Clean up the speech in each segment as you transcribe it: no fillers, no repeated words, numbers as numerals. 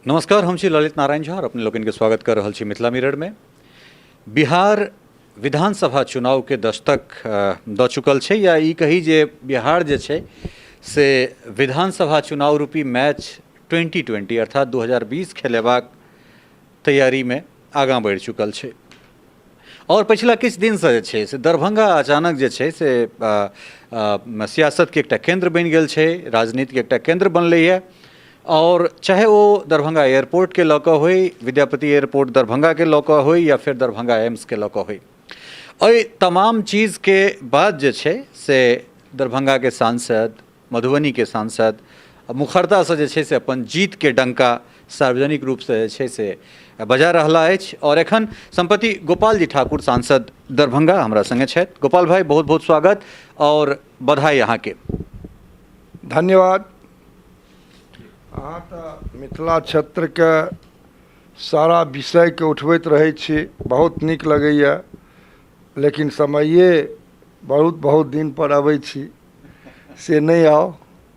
नमस्कार, हम छी ललित नारायण झा और अपने लोकनि के स्वागत कर रहल छी मिथिला मिरर में। बिहार विधानसभा चुनाव के दस्तक द चुकल छै, या ई कही जे बिहार जे छै से विधानसभा चुनाव रूपी मैच 2020 अर्थात 2020 खेलेबाक तैयारी में आगाँ बढ़ि चुकल छै। और पछिला किछु दिनसँ जे छै से दरभंगा अचानक जे छै से सियासतके एकटा केन्द्र बनि गेल छै, राजनीतिके एकटा केन्द्र बनलैए। और चाहे ओ दरभंगा एयरपोर्टके लऽ कऽ होइ, विद्यापति एयरपोर्ट दरभंगाके लऽ कऽ होइ, या फेर दरभंगा एम्सके लऽ कऽ होइ, एहि तमाम चीजके बाद जे छै से दरभंगाके सांसद, मधुबनीके सांसद मुखरतासँ जे छै से अपन जीतके डंका सार्वजनिक रूपसँ जे छै से बजा रहला अछि। और एखन सम्प्रति गोपाल जी ठाकुर सांसद दरभंगा हमरा संगे छथि। गोपाल भाई, बहुत बहुत स्वागत और बधाई अहाँके। धन्यवाद। अहाँ तऽ मिथिला क्षेत्रके सारा विषयके उठबैत रहै छी, बहुत नीक लगैए, लेकिन समये बहुत बहुत दिनपर अबै छी, से नहि आउ,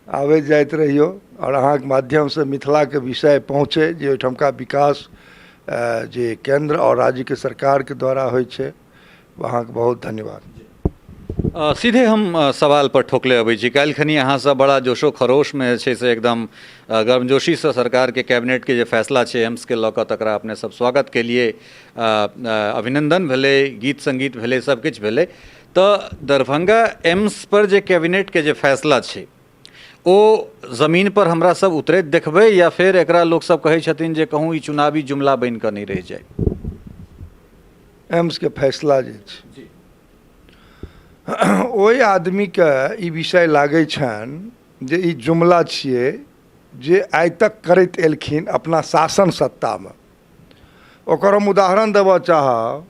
आबैत जाइत रहियौ आओर अहाँके माध्यमसँ मिथिलाके विषय पहुँचै जे ओहिठमका विकास जे केन्द्र आओर राज्यके सरकारके द्वारा होइ छै। अहाँके बहुत धन्यवाद। सीधे हम सवाल पर ठोकले अबै छी। काल्हि खनी अहाँसँ बड़ा जोशो खरोशमे जे छै से एकदम गर्मजोशीसँ सरकारके कैबिनेटके जे फैसला छै एम्सके लऽ कऽ, तकरा अपने सब स्वागत केलियै, अभिनन्दन भेलै, गीत सङ्गीत भेलै, सब किछु भेलै। तऽ दरभंगा एम्स पर जे कैबिनेटके जे फैसला छै ओ जमीन पर हमरा सब उतरैत देखबै, या फेर एकरा लोक सब कहै छथिन जे कहूँ ई चुनावी जुमला बनि कऽ नहि रहि जाय? एम्सके फैसला जे छै, ओहि आदमीके ई विषय लागै छनि जे ई जुमला छियै जे आइ तक करैत एलखिन अपना शासन सत्तामे। ओकर हम उदाहरण देबऽ चाहब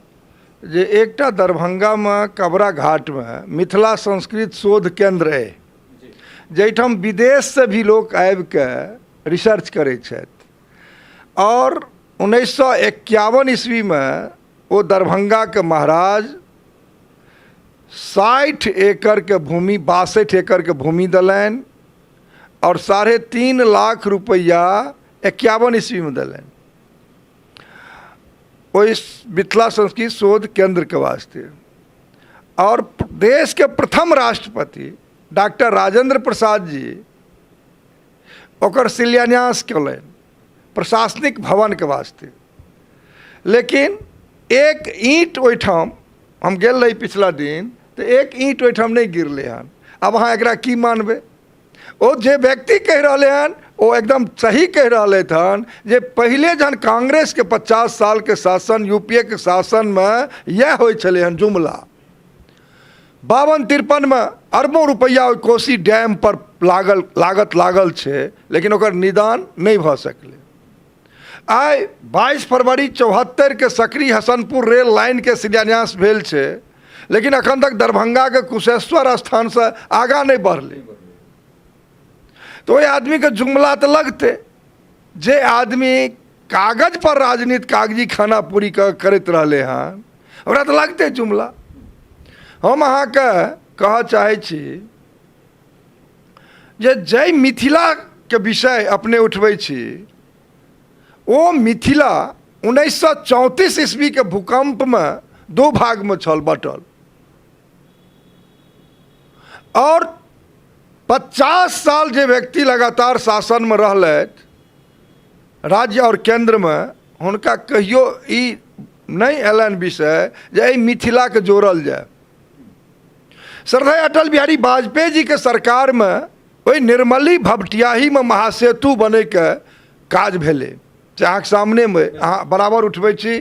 जे एकटा दरभंगामे कबरा घाटमे मिथिला संस्कृत शोध केन्द्र अइ, जाहिठाम विदेशसँ भी लोक आबिके रिसर्च करै छथि। आओर 1951 ईस्वीमे ओ दरभंगाके महाराज 60 एकड़के भूमि, 62 एकड़के भूमि देलनि आओर 3.5 लाख रुपैआ 51 ईस्वीमे देलनि ओहि मिथिला संस्कृत शोध केन्द्रके वास्ते। आओर देशके प्रथम राष्ट्रपति डॉक्टर राजेंद्र प्रसाद जी ओकर शिलान्यास कयलनि प्रशासनिक भवनके वास्ते। लेकिन एक ईंट ओहिठाम, हम गेल रही पिछला दिन, तऽ एक ईंट ओहिठाम नहि गिरलै हन। आब अहाँ एकरा की मानबै? ओ जे व्यक्ति कहि रहलै हन ओ एकदम सही कहि रहलै हन जे पहिले जहन कांग्रेसके 50 सालके शासन, यू पी ए के शासनमे इएह होइ छलै हन जुमला। 52 53मे अरबों रुपैआ ओहि कोसी डैम पर लागल, लागत लागल छै, लेकिन ओकर निदान नहि भऽ सकलै। आइ 22 फरवरी 74के सकरी हसनपुर रेल लाइनके शिलान्यास भेल छै, लेकिन अखन तक दरभंगाके कुशेश्वर स्थानसँ आगाँ नहि बढ़लै। तऽ ओहि आदमीके जुमला तऽ लगतै जे आदमी कागज पर राजनीति कागजी खाना पूरी करैत रहलै हन, ओकरा तऽ लगतै जुमला। हम अहाँके कहऽ चाहै छी जे जाहि मिथिलाके विषय अपने उठबै छी, ओ मिथिला 1934 ईस्वीके भूकम्पमे दू भागमे छल बँटल, और 50 साल जे व्यक्ति लगातार शासनमे रहलथि राज्य और केन्द्रमे, हुनका कहियो ई नहि अयलनि विषय जे एहि मिथिलाके जोड़ल जाय। श्रद्धेय अटल बिहारी वाजपेयी जीके सरकारमे ओहि निर्मली भपटियाहीमे महासेतु बनैके काज भेलै, से अहाँके सामनेमे अहाँ बराबर उठबै छी।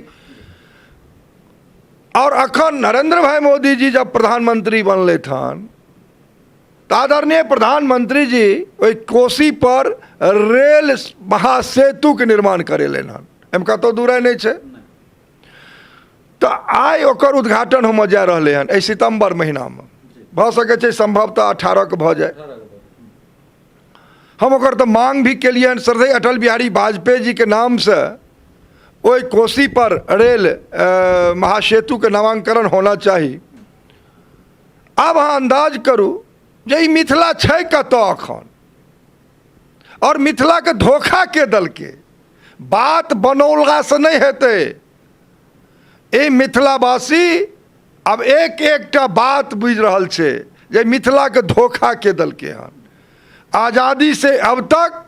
और अखन नरेंद्र भाई मोदी जी जब प्रधानमंत्री बनलथि हन, तऽ आदरणीय प्रधानमंत्री जी ओहि कोसी पर रेल महासेतुके निर्माण करेलनि हन। एहिमे कतहु दूरे नहि छै। तऽ आइ ओकर उद्घाटन होमऽ जा रहलै हन एहि सितम्बर महीनामे, भऽ सकै छै सम्भवतः 18के भऽ जाय। हम ओकर तऽ मांग भी केलियनि श्रद्धेय अटल बिहारी वाजपेयी जीके नामसँ ओहि कोसी पर रेल महासेतुके नामांकरण होना चाही। आब अहाँ अन्दाज करू जे ई मिथिला छै कतऽ अखन, और मिथिलाके धोखा के देलकै? बात बनौलासँ नहि हेतै। ई मिथिलावासी आब एक एकटा बात बुझि रहल छै जे मिथिलाके धोखा के देलकै हन। आज़ादी से अब तक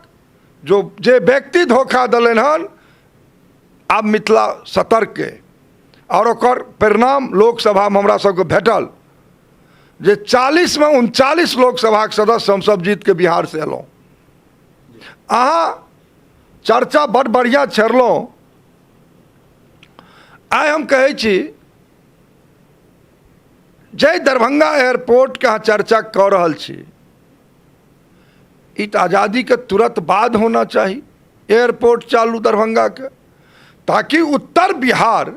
जो जे व्यक्ति धोखा देलनि हन, आब मिथिला सतर्क अइ। आओर ओकर परिणाम लोकसभामे हमरा सबके भेटल जे 40 में 39 लोकसभाके सदस्य हमसब जीतके बिहारसँ एलहुँ। अहाँ चर्चा बड़ बढ़िआँ छेड़लहुँ। आइ हम कहै छी जाहि दरभंगा एयरपोर्टके अहाँ चर्चा कऽ रहल छी, ई तऽ आज़ादीके तुरंत बाद होना चाही एयरपोर्ट चालू दरभंगाके, ताकि उत्तर बिहार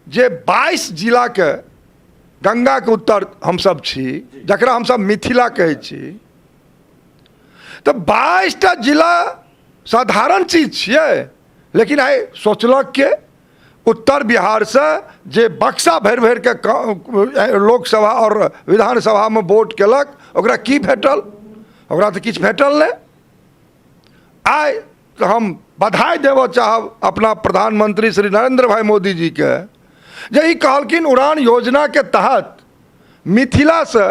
जे 22 जिलाके गंगाके उत्तर हमसब छी, जकरा हमसब मिथिला कहै छी, तऽ 22टा जिला साधारण चीज छियै। लेकिन आइ सोचलक के उत्तर बिहारसँ जे बक्सा भरि भरिके लोकसभा आओर विधानसभामे वोट केलक, ओकरा की भेटल? ओकरा तऽ किछु भेटल नहि। आइ तऽ हम बधाई देबऽ चाहब अपना प्रधानमंत्री श्री नरेंद्र भाई मोदी जीके जे ई कहलखिन उड़ान योजनाके तहत मिथिलासँ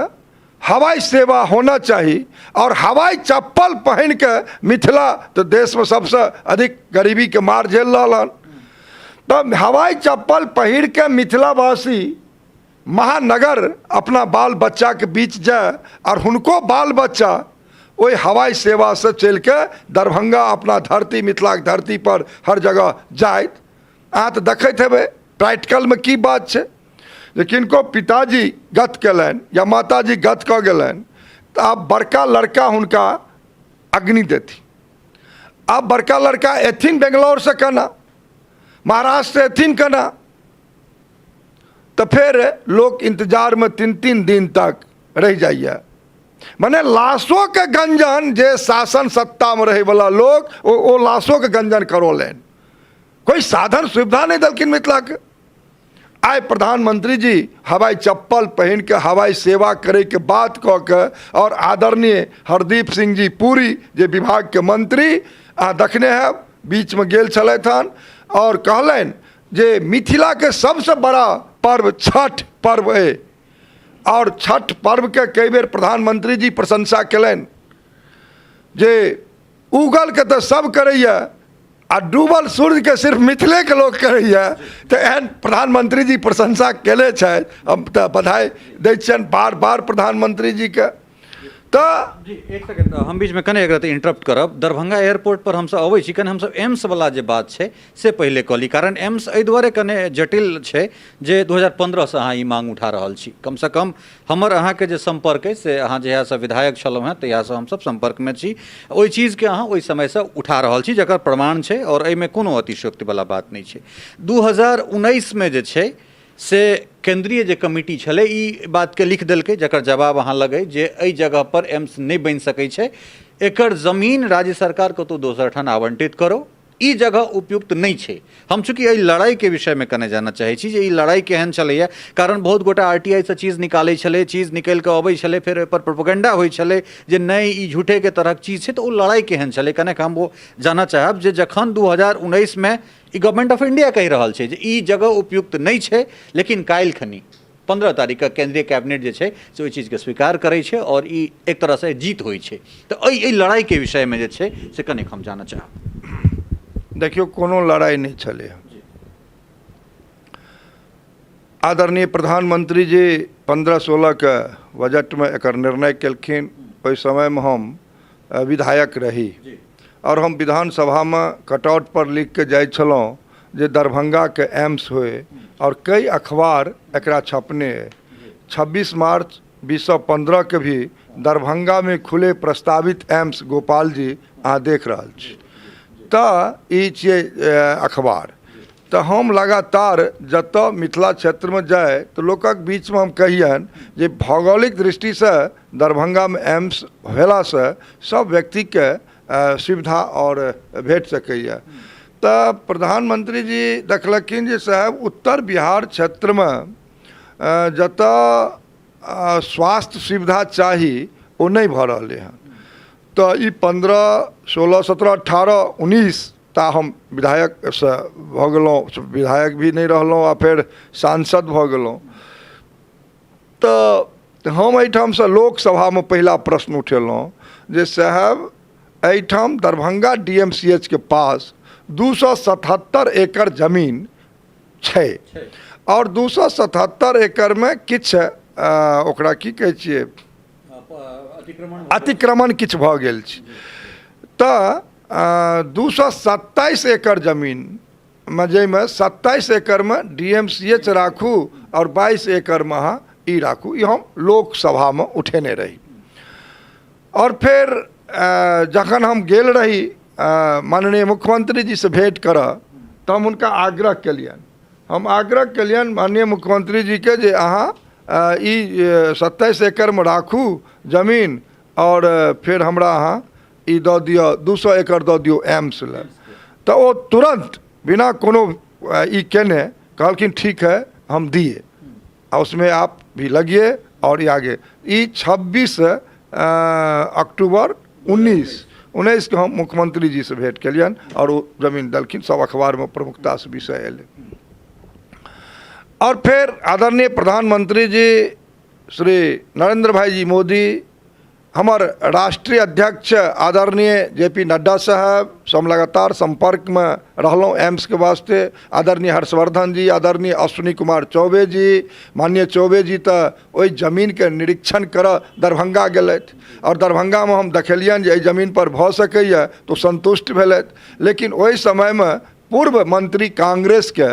हवाई सेवा होना चाही और हवाई चप्पल पहिन के मिथिला तो देश में सबसे अधिक गरीबी के मार झेल रहल हन, तो हवाई चप्पल पहिर के मिथिलावासी महानगर अपना बाल बच्चा के बीच जाए और हुनको बाल बच्चा ओहि हवाई सेवा से चल के दरभंगा अपना धरती मिथिला के धरती पर हर जगह जाइत। अहाँ तो देखैत हेबै प्रैक्टिकल में की बात छै जे किनको पिताजी गत कयलनि या माताजी गत कऽ गेलनि तऽ आब बड़का लड़का हुनका अग्नि देथिन। आब बड़का लड़का एथिन बेंगलौरसँ केना, महाराष्ट्रसँ एथिन केना, तऽ फेर लोक इंतजारमे 3-3 दिन तक रहि जाइए। मने लाशोके गंजन जे शासन सत्तामे रहैवला लोक ओ लाशोके गंजन करौलनि, कोइ साधन सुविधा नहि देलखिन मिथिलाके। आइ प्रधानमंत्री जी हवाई चप्पल पहिन के हवाई सेवा करे के बात कऽ के और आदरणीय हरदीप सिंह जी पुरी जे विभाग के मंत्री आ देखने हैब बीच में गेल छलथि हन और कहलनि जे मिथिला के सबसे बड़ा पर्व छठ पर्व अइ और छठ पर्व के कई बेर प्रधानमंत्री जी प्रशंसा केलनि जे उगल के तऽ सब करैया आ डूबल सूर्य के सिर्फ मिथिले के लोग करैया, तऽ एहन प्रधानमंत्री जी प्रशंसा केले छथि। हम तऽ बधाई दै छियनि बार बार प्रधानमंत्री जी के। तऽ जी एक सेकंड, हम बीचमे कने एक रत्ती इंटरप्ट करब। दरभंगा एयरपोर्ट पर हमसब अबै छी, कने हमसब एम्स वाला जे बात छै से पहिले कऽ ली, कारण एम्स एहि दुआरे कने जटिल छै जे 2015 से अहाँ ई मांग उठा रहल छी। कमसँ कम हमर अहाँके जे सम्पर्क अइ से अहाँ जहियासँ विधायक छलहुँ हेँ तहियासँ हमसब सम्पर्कमे छी। ओहि चीजके अहाँ ओहि समयसँ उठा रहल छी जकर प्रमाण छै आओर एहिमे कोनो अतिशयोक्तिवला बात नहि छै। 2019मे जे छै से केंद्रीय जे कमिटी छलै ई बातके लिख देलकै, जकर जवाब अहाँ लग अइ जे एहि जगहपर एम्स नहि बनि सकै छै, एकर जमीन राज्य सरकार कतहु दोसर ठाम आवंटित करो, ई जगह उपयुक्त नहि छै। हम चूँकि एहि लड़ाइके विषयमे कने जानऽ चाहै छी जे ई लड़ाइ केहन छलैए, कारण बहुत गोटा आर टी I सँ चीज निकालै छलै, चीज निकलि कऽ अबै छलै, फेर ओहिपर प्रोपोगेंडा होइ छलै जे नहि ई झूठेके तरहक चीज छै। तऽ ओ लड़ाइ केहन छलै कनेक हम ओ जानऽ चाहब जे जखन 2019मे ई गवर्नमेंट ऑफ इंडिया कहि रहल छै जे ई जगह उपयुक्त नहि छै, लेकिन काल्हि खनी 15 तारीखके केंद्रीय कैबिनेट जे छै से ओहि चीजके स्वीकार करै छै और ई एक तरहसँ जीत होइ छै। तऽ एहि लड़ाइके विषयमे जे छै से कनेक हम जानऽ चाहब। देखियौ, कोनो लड़ाइ नहि छलै। आदरणीय प्रधानमंत्री जी 15-16 के बजटमे एकर निर्णय केलखिन। ओहि समयमे हम विधायक रही और हम विधानसभामे कटआउट पर लिख के जाइ छलहुँ जे दरभंगाके एम्स होय और कई अखबार एकरा छपने अइ। 26 मार्च 2015 के भी दरभंगा में खुले प्रस्तावित एम्स गोपाल जी अहाँ देख रहल छी, तऽ ई छियै अखबार। तऽ हम लगातार जतऽ मिथिला क्षेत्रमे जाइ तऽ लोकक बीचमे हम कहियनि जे भौगोलिक दृष्टिसँ दरभंगामे एम्स भेलासँ सब व्यक्तिके सुविधा आओर भेट सकैए। तऽ प्रधानमंत्री जी देखलखिन जे साहेब उत्तर बिहार क्षेत्रमे जतऽ स्वास्थ्य सुविधा चाही ओ नहि भऽ रहलै हँ। तऽ ई 15, 16, 17, 18, 19 ता हम विधायकसँ भऽ गेलहुँ, विधायक भी नहि रहलहुँ आ फेर सांसद भऽ गेलहुँ। तऽ हम एहिठामसँ लोकसभामे पहिला प्रश्न उठेलहुँ जे साहेब, एहिठाम Darbhanga D M C H के पास 277 एकड़ जमीन छै आओर 277 एकड़मे किछु ओकरा की कहै छियै, अतिक्रमण किछु भऽ गेल छै। तऽ 227 एकड़ जमीनमे, जाहिमे 27 एकड़मे डी एम सी एच राखू आओर 22 एकड़मे अहाँ ई राखू, ई हम लोकसभामे उठेने रही। आओर फेर जखन हम गेल रही माननीय मुख्यमंत्री जीसँ भेँट करऽ, तऽ हम हुनका आग्रह केलियनि, हम आग्रह केलियनि माननीय मुख्यमंत्री जीके जे अहाँ ई 27 एकड़मे राखू जमीन आओर फेर हमरा अहाँ ई दऽ दिअ, 200 एकड़ दऽ दियौ एम्स लए। तऽ ओ तुरन्त बिना कोनो ई केने कहलखिन ठीक है, हम दिए आ उसमें आप भी लगिए और ये आगे। ई 26 अक्टूबर 19 के हम मुख्यमंत्री जी से भेंट केलियनि और ओ जमीन देलखिन। सब अखबारमे प्रमुखतासँ विषय एलै। और फेर आदरणीय प्रधानमंत्री जी श्री नरेंद्र भाई जी मोदी, हमर राष्ट्रीय अध्यक्ष आदरणीय जे पी नड्डा साहब से हम लगातार सम्पर्कमे रहलहुँ एम्सके वास्ते। आदरणीय हर्षवर्धन जी, आदरणीय अश्विनी कुमार चौबे जी, माननीय चौबे जी तऽ ओहि जमीनके निरीक्षण करऽ दरभंगा गेलथि आओर दरभंगामे हम देखेलियनि जे एहि जमीनपर भऽ सकैए, तऽ ओ सन्तुष्ट भेलथि। लेकिन ओहि समयमे पूर्व मंत्री कांग्रेसके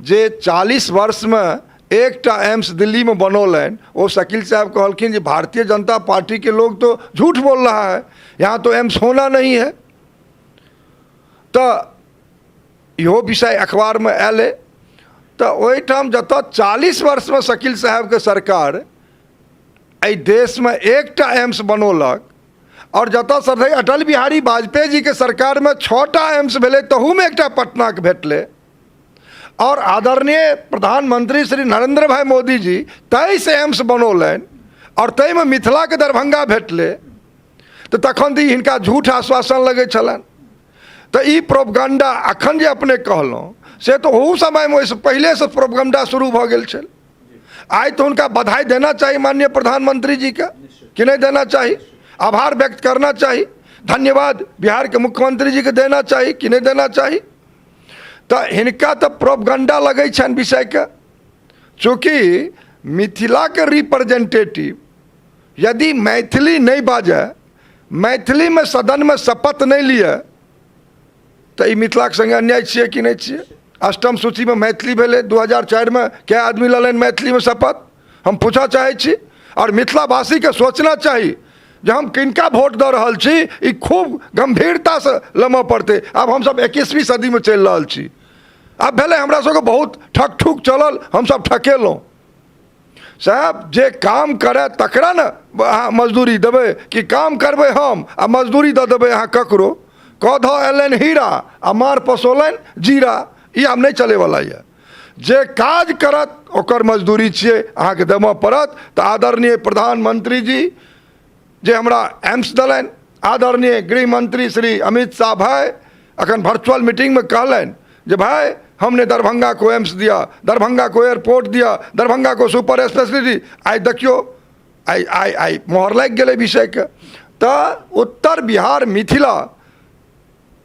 जे 40 वर्षमे एकटा एम्स दिल्लीमे बनौलनि, ओ शकील साहब कहलखिन जे भारतीय जनता पार्टी के लोग तो झूठ बोल रहा है, यहाँ तो एम्स होना नहीं है। तऽ इहो विषय अखबारमे आयल। तऽ ओहिठाम जतऽ 40 वर्षमे शकील साहबके सरकार एहि देशमे एकटा एम्स बनौलक आओर जतऽ श्रद्धेय अटल बिहारी वाजपेयी जीके सरकारमे 6टा एम्स भेलै, तहूमे एकटा पटनाके भेटलै, आओर आदरणीय प्रधानमंत्री श्री नरेंद्र भाई मोदी जी 23 एम्स बनौलनि आओर ताहिमे मिथिलाके दरभंगा भेटलै, तऽ तखन तऽ ई हिनका झूठ आश्वासन लगै छलनि। तऽ ई प्रोपगंडा अखन जे अपने कहलहुँ से तऽ ओहू समयमे, ओहिसँ पहिलेसँ प्रोपगंडा शुरू भऽ गेल छल। आइ तऽ हुनका बधाई देना चाही माननीय प्रधानमंत्री जीके, कि नहि देना चाही? आभार व्यक्त करना चाही, धन्यवाद बिहारके मुख्यमंत्री जीके देना चाही कि नहि देना चाही? तऽ हिनका तऽ प्रोपगंडा लगै छनि विषयके। चूँकि मिथिलाके रिप्रेजेंटेटिव यदि मैथिली नहि बाजय, मैथिलीमे सदनमे शपथ नहि लिअ, तऽ ई मिथिलाके सङ्गे अन्याय छियै कि नहि छियै? अष्टम सूचीमे मैथिली भेलै, 2004मे कए आदमी लेलनि मैथिलीमे शपथ, हम पूछऽ चाहै छी। आओर मिथिलावासीके सोचना चाही जे हम किनका वोट दऽ रहल छी, ई खूब गम्भीरतासँ लेमऽ पड़तै। आब हमसब 21वीं सदीमे चलि रहल छी। आब भेलै हमरा सबके बहुत ठक ठुक चलल, हमसब ठकेलहुँ। साहब, जे काम करए तकरा ने अहाँ मजदूरी देबै, कि काम करबै हम आ मजदूरी दऽ देबै अहाँ ककरो? कऽ धऽ एलनि हीरा आ मार पसौलनि जीरा, ई आब नहि चलैवला यऽ। जे काज करत ओकर मजदूरी छियै, अहाँके देबऽ पड़त। तऽ आदरणीय प्रधानमंत्री जी जे हमरा एम्स देलनि, आदरणीय गृह मंत्री श्री अमित शाह भाई अखन वर्चुअल मीटिंगमे कहलनि जे भाई हमने दरभंगा को एम्स दिया, दरभंगा को एयरपोर्ट दिया, दरभंगा को सुपर स्पेशलिटी। आइ देखियौ, आइ आइ आइ मोहर लागि गेलै विषयके। तऽ उत्तर बिहार मिथिला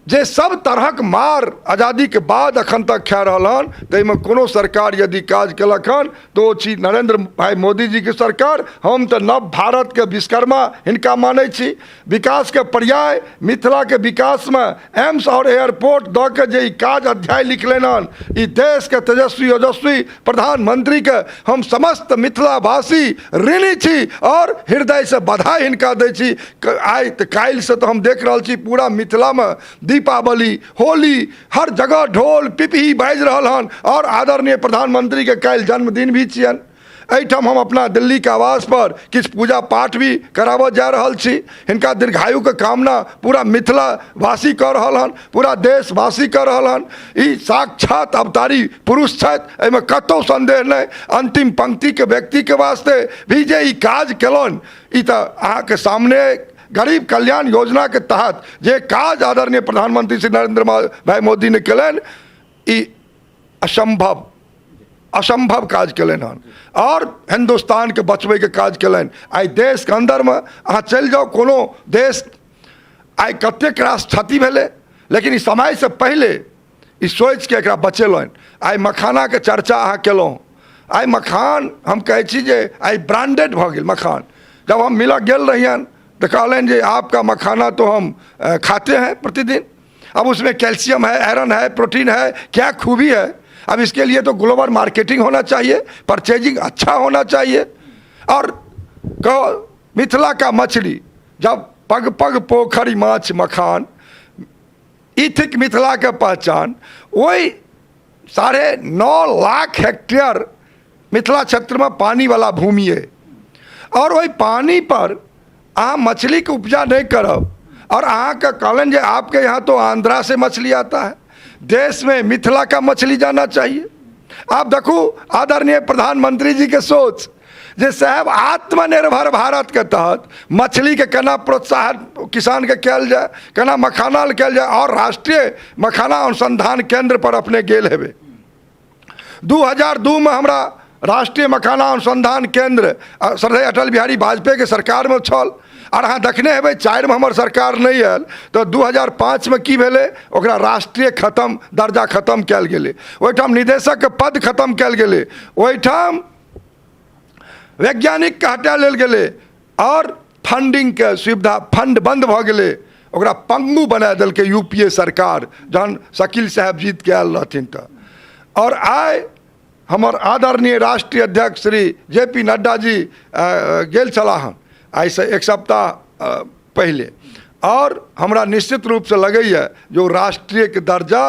जे सब तरहक मार आजादीके बाद अखन तक खा रहल हन, ताहिमे कोनो सरकार यदि काज केलक हन तऽ ओ छी नरेंद्र भाई मोदी जीके सरकार। हम तऽ नव भारतके विश्वकर्मा हिनका मानै छी, विकासके पर्याय। मिथिलाके विकासमे एम्स आओर एयरपोर्ट दऽ के जे ई काज अध्याय लिखलनि हन, ई देशके तेजस्वी ओजस्वी प्रधानमंत्रीके हम समस्त मिथिलावासी ऋणी छी आओर हृदयसँ बधाई हिनका दै छी। आइ तऽ काल्हिसँ तऽ हम देख रहल छी पूरा मिथिलामे दीपावली, होली, हर जगह ढोल पिपही बाजि रहल हन आओर आदरणीय प्रधानमंत्रीके काल्हि जन्मदिन भी छियनि। एहिठाम हम अपना दिल्लीके आवासपर किछु पूजा पाठ भी कराबऽ जा रहल छी। हिनका दीर्घायुके कामना पूरा मिथिलावासी कऽ रहल हन, पूरा देशवासी कऽ रहल हन। ई साक्षात अवतारी पुरुष छथि, एहिमे कतहु सन्देह नहि। अन्तिम पंक्तिके व्यक्तिके वास्ते भी जे ई काज केलनि, ई तऽ अहाँके सामने। गरीब कल्याण योजनाके तहत जे काज आदरणीय प्रधानमंत्री श्री नरेंद्र भाई मोदी ने केलनि, ई असंभव असंभव काज केलनि हन आओर हिन्दुस्तानके बचबैके काज केलनि। आइ देशके अन्दरमे अहाँ चलि जाउ कोनो देश, आइ कतेक रास क्षति भेलै, लेकिन ई समयसँ पहिले ई सोचिके एकरा बचेलनि। आइ मखानाके चर्चा अहाँ केलहुँ, आइ मखान हम कहै छी जे आइ ब्रांडेड भऽ गेल मखान। जब हम मिलऽ गेल रहियनि तऽ कहलनि जे आपका मखाना तो हम खाते हैं प्रतिदिन, अब उसमें कैल्शियम है, आयरन है, प्रोटीन है, क्या खूबी है, अब इसके लिए तो ग्लोबल मार्केटिंग होना चाहिए, परचेजिंग अच्छा होना चाहिए। और कहो मिथिला का मछली जब पग पग पोखरि माछ मखान, ई थिक मिथिलाके पहचान। ओहि 9.5 लाख हेक्टेयर मिथिला क्षेत्रमे पानीवला भूमि अइ, आओर ओहि पानी पर अहाँ मछलीके उपजा नहि करब, और अहाँके कहलनि जे आपके यहाँ तो आंध्रा से मछली आता है, देश में मिथिला का मछली जाना चाहिए। आप देखू आदरणीय प्रधानमंत्री जी के सोच जे साहब आत्मनिर्भर भारत के तहत मछली के केना प्रोत्साहन किसान के कयल जाय, केना मखाना कयल जाय। और राष्ट्रीय मखाना अनुसंधान केंद्र पर अपने गेल हेबै। 2002 में हमरा राष्ट्रीय मखाना अनुसंधान केंद्र श्रद्धेय अटल बिहारी वाजपेयी के सरकार में छल, और अहाँ देखने हेबै 4 में हमर सरकार नहीं आयल तऽ 2005 में की भेलै, ओकरा राष्ट्रीय खत्म दर्जा खत्म कयल गेलै, ओहिठाम निदेशकके पद खत्म कयल गेलै, ओहिठाम वैज्ञानिकके हटा लेल गेलै, आओर फंडिंगके सुविधा फंड बन्द भऽ गेलै, ओकरा पंगु बना देलकै यू पी ए सरकार जहन शकील साहब जीतके आयल रहथिन तऽ। आओर आइ हमर आदरणीय राष्ट्रीय अध्यक्ष श्री जे पी नड्डा जी गेल छलाह हन आइसँ एक सप्ताह पहिले, आओर हमरा निश्चित रूपसँ लगैए जे ओ राष्ट्रीयके दर्जा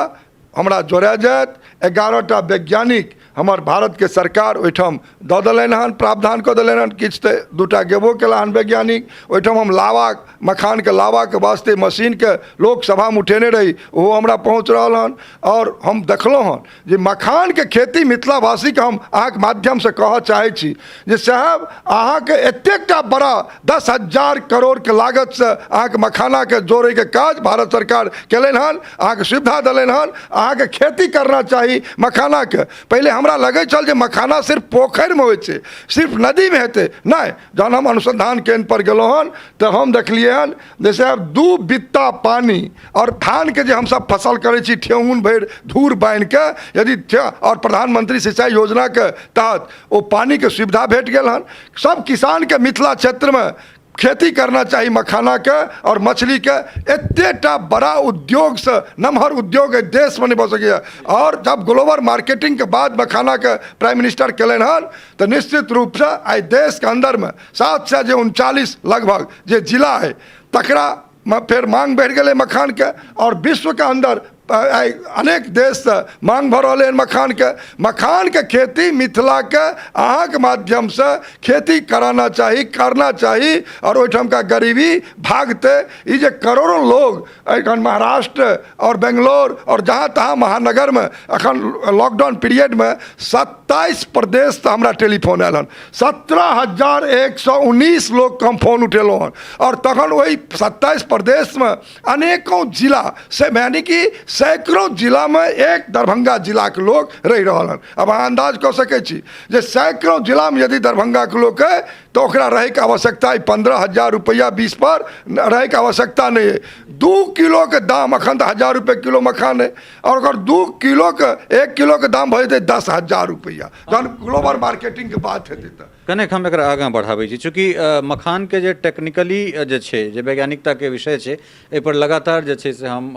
हमरा जोड़ा जायत। 11टा वैज्ञानिक हमर भारतके सरकार ओहिठाम दऽ देलनि हन, प्रावधान कऽ देलनि हन, किछु तऽ 2टा गेबो केला हन वैज्ञानिक। ओहिठाम हम लावा मखानके लावाके वास्ते मशीनके लोकसभामे उठेने रही, ओहो हमरा पहुँच रहल हन। आओर हम देखलहुँ हन जे मखानके खेती मिथिलावासीके हम अहाँके माध्यमसँ कहऽ चाहै छी जे साहब अहाँके एतेकटा बड़ा 10,000 करोड़के लागतसँ अहाँके मखानाके जोड़ैके काज भारत सरकार केलनि हन, अहाँके सुविधा देलनि हन, अहाँके खेती करना चाही मखानाके। पहिले हमरा लगै छल जे मखाना सिर्फ पोखरिमे होइ छै, सिर्फ नदीमे हेतै, नहि, जहन हम अनुसंधान केन्द्र पर गेलहुँ हन तऽ हम देखलियै हन जे साहब 2 बित्ता पानी आओर धानके जे हमसब फसल करै छी ठेहुन भरि धूर बान्हिके यदि आओर प्रधानमंत्री सिंचाई योजनाके तहत ओ पानीके सुविधा भेट गेल हन, सब किसानके मिथिला क्षेत्रमे खेती करना चाही मखानाके आओर मछलीके। एतेटा बड़ा उद्योगसँ नमहर उद्योग एहि देशमे नहि भऽ सकैए। आओर जब ग्लोबल मार्केटिंगके बाद मखानाके प्राइम मिनिस्टर केलनि हन तऽ निश्चित रूपसँ आइ देशके अन्दरमे 739 लगभग जे जिला है तकरा फेर मांग बढ़ि गेलै मखानके, आओर विश्वके अन्दर आइ अनेक देशसँ मांग भऽ रहलै हन मखानके। मखानके खेती मिथिलाके अहाँके माध्यमसँ खेती कराना चाही, करना चाही, आओर ओहिठामका गरीबी भागतै। ई जे करोड़ों लोग एखन महाराष्ट्र आओर बेंगलोर आओर जहाँ तहाँ महानगरमे एखन लॉकडाउन पीरियडमे 27 प्रदेशसँ हमरा टेलीफोन आयल हन, 17,119 लोकके हम फोन उठेलहुँ हन। आओर तखन ओहि 27 प्रदेशमे अनेकों जिला से यानी कि सैकड़ों जिलामे एक दरभंगा जिलाके लोक रहि रहल हन। अब अहाँ अन्दाज कऽ सकै छी जे सैकड़ों जिलामे यदि दरभंगाके लोक अइ तऽ ओकरा रहैके आवश्यकता अइ 15,000 रुपैआ 20 पर रहैके आवश्यकता नहि अइ। 2 किलोके दाम एखन तऽ 1000 रुपैआ किलो मखान अइ, आओर ओकर 2 किलोके 1 किलोके दाम भऽ जेतै 10,000 रुपैआ, जहन ग्लोबल मार्केटिंगके बात हेतै तऽ। कनेक हम एकरा आगाँ बढ़ाबै छी, चूँकि मखानके जे टेक्निकली जे छै, जे वैज्ञानिकताके विषय छै, एहिपर लगातार जे छै से हम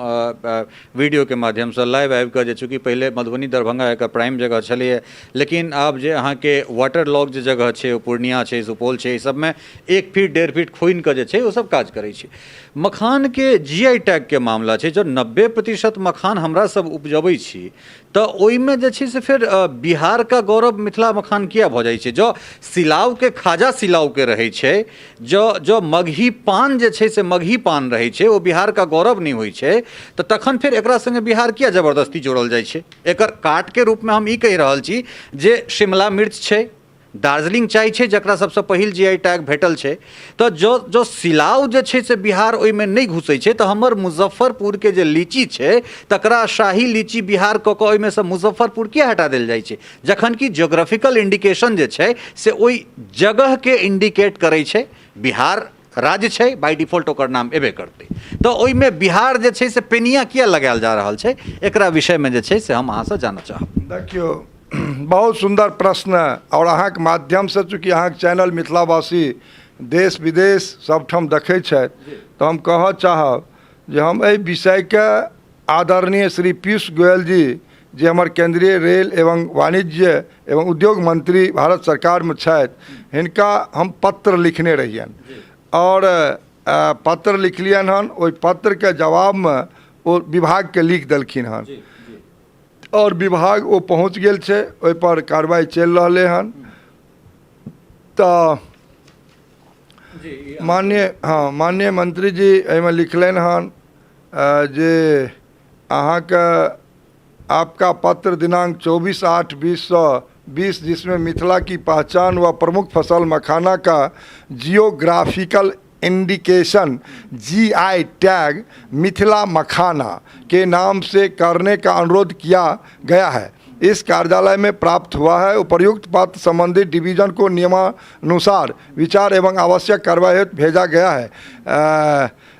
वीडियोके माध्यमसँ लाइव आबिकऽ जे चूँकि पहिले मधुबनी दरभंगा एकर प्राइम जगह छलैए, लेकिन आब जे अहाँके वाटर लॉक जे जगह छै ओ पूर्णिया छै, सुपौल छै, एहि सबमे 1 फीट 1.5 फीट खुनिकऽ जे छै ओ सब काज करै छै। मखानके जी आई टैगके मामला छै, जँ 90% मखान हमरा सब उपजबै छी तऽ ओहिमे जे छै से फेर बिहारके गौरव मिथिला मखान किया भऽ जाइ छै? जँ सिलावके खाजा सिलावके रहै छै, जँ जँ मगही पान जे छै से मगही पान रहै छै, ओ बिहारके गौरव नहि होइ छै, तऽ तखन फेर एकरा सङ्गे बिहार किया जबरदस्ती जोड़ल जाइ छै? एकर काटके रूपमे हम ई कहि रहल छी जे शिमला मिर्च छै, दार्जिलिंग चाय छै जकरा सबसँ पहिल जी I tag भेटल छै। तऽ जँ जँ सिलाव जे छै से बिहार ओहिमे नहि घुसै छै, तऽ हमर मुजफ्फरपुरके जे लीची छै तकरा शाही लीची बिहार कऽ कऽ ओहिमेसँ मुजफ्फरपुर किया हटा देल जाइ छै, जखन कि ज्योग्राफिकल इंडिकेशन जे छै से ओहि जगहके इंडिकेट करै छै। बिहार राज्य छै, बाय डिफॉल्ट ओकर नाम एबे करतै, तऽ ओहिमे बिहार जे छै से पेनिया किया लगायल जा रहल छै? एकरा विषयमे जे छै से हम अहाँसँ जानऽ चाहब। देखियौ, बहुत सुन्दर प्रश्न, आओर अहाँके माध्यमसँ चूँकि अहाँके चैनल मिथिलावासी देश विदेश सभठाम देखै छथि, तऽ हम कहऽ चाहब जे हम एहि विषयके आदरणीय श्री पीयूष गोयल जी, जे हमर केन्द्रीय रेल एवं वाणिज्य एवं उद्योग मंत्री भारत सरकारमे छथि, हिनका हम पत्र लिखने रहियनि आओर पत्र लिखलियनि हन। ओहि पत्रके जवाबमे ओ विभागके लिख देलखिन हन आओर विभाग ओ पहुँच गेल छै, ओहिपर कार्रवाइ चलि रहलै हन। तऽ माननीय, हँ, माननीय मंत्री जी एहिमे लिखलनि हन जे अहाँके आपका पत्र दिनांक 24/8/2020, जिसमें मिथिला की पहचान व प्रमुख फसल मखाना का geographical indication GI tag Mithila makhana के नाम से करने का अनुरोध किया गया है, इस कार्यालय में प्राप्त हुआ है। उपर्युक्त पत्र संबंधित डिवीजन को नियमानुसार विचार एवं आवश्यक कार्रवाई हेतु भेजा गया है।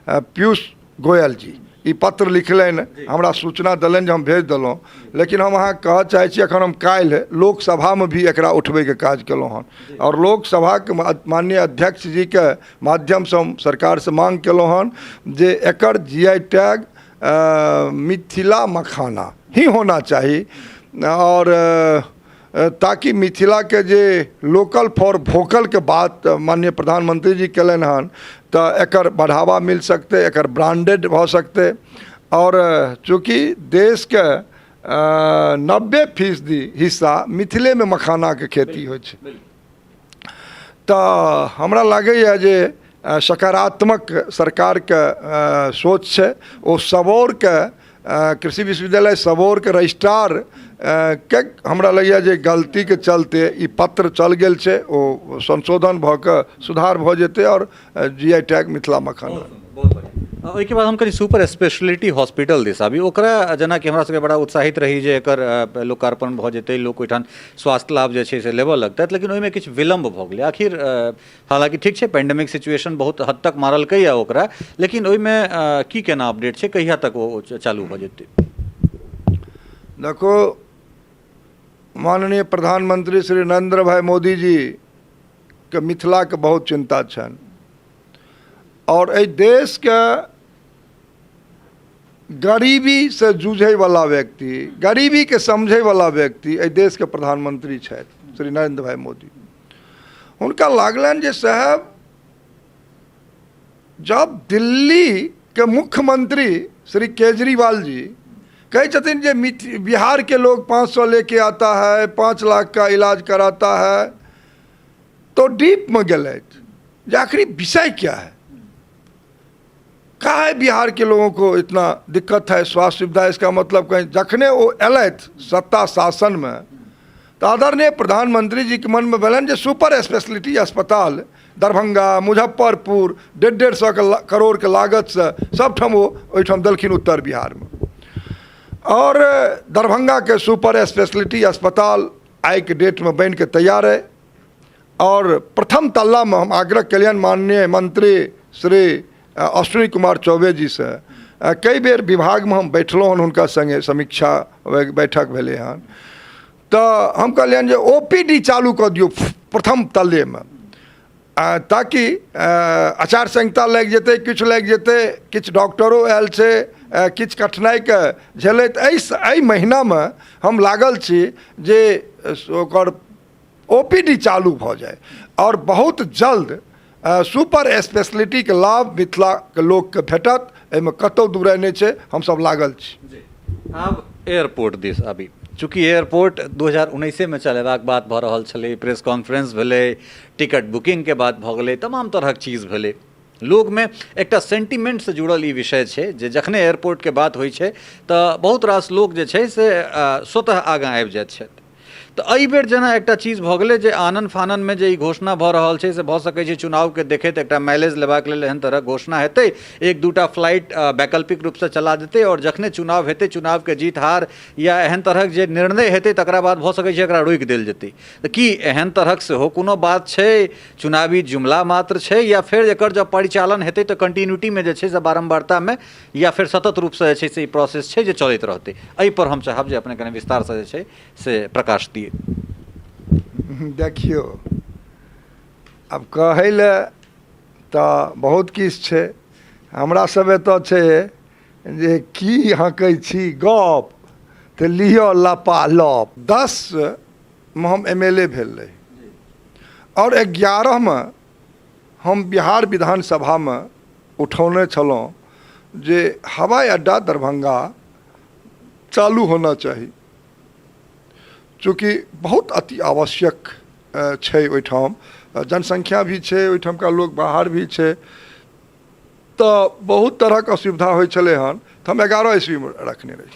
पीयूष गोयल जी ई पत्र लिखलनि, हमरा सूचना देलनि जे हम भेज देलहुँ। लेकिन हम अहाँके कहऽ चाहै छी, एखन हम काल्हि लोकसभामे भी एकरा उठबैके काज केलहुँ हन आओर लोकसभाके माननीय अध्यक्ष जीके माध्यमसँ हम सरकारसँ मांग केलहुँ हन जे एकर जी I tag Mithila मखाना ही होना चाही, आओर ताकि मिथिलाके जे लोकल फॉर वोकलके बात माननीय प्रधानमंत्री जी कयलनि हन, तऽ एकर बढ़ावा मिल सकतै, एकर ब्रांडेड भऽ सकतै। आओर चूँकि देशके 90% हिस्सा मिथिलेमे मखानाके खेती होइ छै, तऽ हमरा लागैए जे सकारात्मक सरकारके सोच छै। ओ सबौरके कृषि विश्वविद्यालय सबौरके रजिस्ट्रार के हमरा लगैए जे गलतीके चलते ई पत्र चल गेल छै, ओ संशोधन भऽ कऽ सुधार भऽ जेतै आओर जी I tag Mithila मखाना। बहुत बढ़िआँ। ओहिके बाद हम कनि सुपर स्पेशलिटी हॉस्पिटल दिस आबी। ओकरा जेनाकि हमरा सबके बड़ा उत्साहित रही जे एकर लोकार्पण भऽ जेतै, लोक ओहिठाम स्वास्थ्य लाभ जे छै से लेबऽ लगतथि, लेकिन ओहिमे किछु विलम्ब भऽ गेलै आखिर। हालाँकि ठीक छै, पेंडेमिक सिचुएशन बहुत हद तक मारलकै यऽ ओकरा, लेकिन ओहिमे की केना अपडेट छै, कहिया तक ओ चालू भऽ जेतै? देखो, माननीय प्रधानमंत्री श्री नरेंद्र भाई मोदी जी के मिथिलाके बहुत चिंता छनि आओर एहि देशके गरीबीसँ जूझैवला व्यक्ति, गरीबीके समझैवला व्यक्ति एहि देशके प्रधानमंत्री छथि श्री नरेंद्र भाई मोदी। हुनका लागलनि जे साहब, जब दिल्ली के मुख्यमंत्री श्री केजरीवाल जी कहै छथिन जे बिहार के लोग 500 लेके आता है, 5 लाख का इलाज कराता है, तो डीप में गेलथि जे आखिरी विषय क्या है, काहे बिहार के लोगों को इतना दिक्कत है स्वास्थ्य सुविधा? इसका मतलब कहीं जखने ओ एलथि सत्ता शासन में, तऽ आदरणीय प्रधानमंत्री जी के मनमे भेलनि जे सुपर स्पेशलिटी अस्पताल दरभंगा, मुजफ्फरपुर 150-150 के करोड़के लागतसँ सबठाम ओ ओहिठाम देलखिन उत्तर बिहारमे। आओर दरभंगाके सुपर स्पेशलिटी अस्पताल आइके डेटमे बनिके तैयार अइ आओर प्रथम तल्लामे हम आग्रह केलियनि माननीय मंत्री श्री अश्विनी कुमार चौबे जीसँ। कई बेर विभागमे हम बैठलहुँ हन, हुनका सङ्गे समीक्षा बैठक भेलै हन, तऽ हम कहलियनि जे ओ पी डी चालू कऽ दियौ प्रथम तल्लेमे, ताकि आचार संहिता लागि जेतै, किछु लागि जेतै, किछु डॉक्टरो आयल छै, किछु कठिनाइके झेलैत एहि महीनामे हम लागल छी जे ओकर ओ पी डी चालू भऽ जाय आओर बहुत जल्द सुपर स्पेशलिटीके लाभ मिथिलाके लोकके भेटत। एहिमे कतहु दूराइ नहि छै, हमसभ लागल छी। आब एयरपोर्ट दिस आबी। चूँकि एयरपोर्ट 2019मे चलेबाक बात भऽ रहल छलै, प्रेस कॉन्फ्रेंस भेलै, टिकट बुकिंगके बात भऽ गेलै, तमाम तरहक चीज भेलै। लोकमे एकटा सेंटिमेंटसँ जुड़ल ई विषय छै जे जखने एयरपोर्टके बात होइ छै तऽ बहुत रास लोक जे छै से स्वतः आगाँ आबि जाइत छथि। तऽ एहि बेर जेना एकटा चीज भऽ गेलै जे आनन फाननमे जे ई घोषणा भऽ रहल छै से भऽ सकै छै चुनावके देखैत एकटा माइलेज लेबाक लेल एहन तरहक घोषणा हेतै, एक दूटा फ्लाइट वैकल्पिक रूपसँ चला देतै आओर जखने चुनाव हेतै, चुनावके जीत हार या एहन तरहक जे निर्णय हेतै तकरा बाद भऽ सकै छै एकरा रोकि देल जेतै। तऽ की एहन तरहक सेहो कोनो बात छै, चुनावी जुमला मात्र छै, या फेर एकर जब परिचालन हेतै तऽ कंटिन्यूटीमे जे छै से बारम्बारतामे या फेर सतत रूपसँ जे छै से ई प्रोसेस छै जे चलैत रहतै? एहिपर हम चाहब जे अपने कनि विस्तारसँ जे छै से प्रकाश दियै। देखियौ, आब कहै लए तऽ बहुत किछु छै। हमरा सब एतऽ छै जे की हँकै छी गप तऽ लिअ लपा लप। 10मे हम एम एल ए भेल रही आओर 11मे हम बिहार विधानसभामे उठौने छलहुँ जे हवाई अड्डा दरभंगा चालू होना चाही, चूँकि बहुत अति आवश्यक छै। ओहिठाम जनसंख्या भी छै, ओहिठामका लोक बाहर भी छै, तऽ बहुत तरहक असुविधा होइ छलै हन। तऽ हम 11 ईस्वीमे रखने रही,